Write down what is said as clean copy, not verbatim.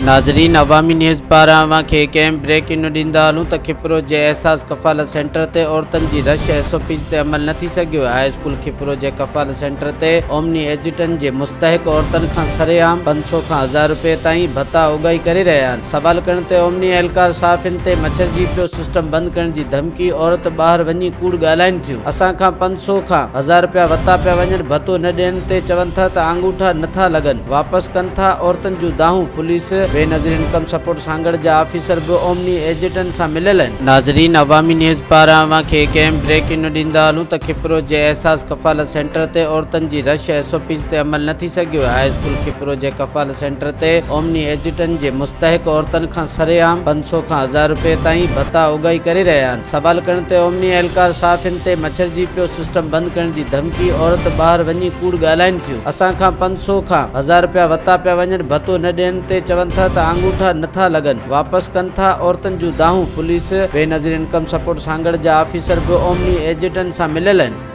ناظرين عوامي نيوز پاران اوهان کي هڪ اهم بريڪنگ ڏيندا هلون ته کپرو جي احساس ڪفالت سينٽر تي عورتن جي رش ايس او پيز تي عمل نه ٿي سگهيو. هاء اسڪول کپرو جي ڪفالت سينٽر تي اومني ايجنٽن جي مستحق عورتن کان سرعام 500 کان 1000 روپيه تائين ڀتا اوڳاهي ڪري رهيا آهن. سوال ڪرڻ تي اومني اهلڪار صحافين تي مڇرجي پيو، سسٽم بند ڪرڻ جي ڌمڪي، عورت ٻاهر وڃي ڪوڙ ڳالهائين ٿيون، اسان کان 500 کان 1000 روپيا ورتا پيا وڃن، ڀتو نه ڏيڻ تي چون ٿا ته آڱوٺا نه ٿا لڳن، واپس ڪن ٿا عورتن جون دانهون، police, Benazir income support Sanghar جا آفيسر به اومني ايجنٽن سان مليل آهن. ناظرين عوامي نيوز پاران اوهان کي هڪ اهم بريڪنگ ڏيندا هلون ته کپرو جي احساس ڪفالت سينٽر تي عورتن جي رش ايس او پيز تي عمل نه ٿي سگهيو. هاء اسڪول کپرو جي ڪفالت سينٽر تي اومني ايجنٽن جي مستحق عورتن کان سرعام 500 کان 1000 روپيه تائين ڀتا اوڳاهي ڪري رهيا آهن. سوال ڪرڻ تي اومني اهلڪار صحافين تي مڇرجي پيو، سسٽم بند ڪرڻ جي ڌمڪي، عورت ٻاهر وڃي ڪوڙ ڳالهائين ٿيون، اسان کان 500 کان 1000 روپيا ورتا پيا وڃن، ڀتو نه ڏيڻ تي چون ٿا ته آڱوٺا نه ٿا لڳن، واپس ڪن ٿا عورتن جون دانهون، police, Benazir income support Sanghar جا آفيسر به اومني ايجنٽن سان مليل آهن.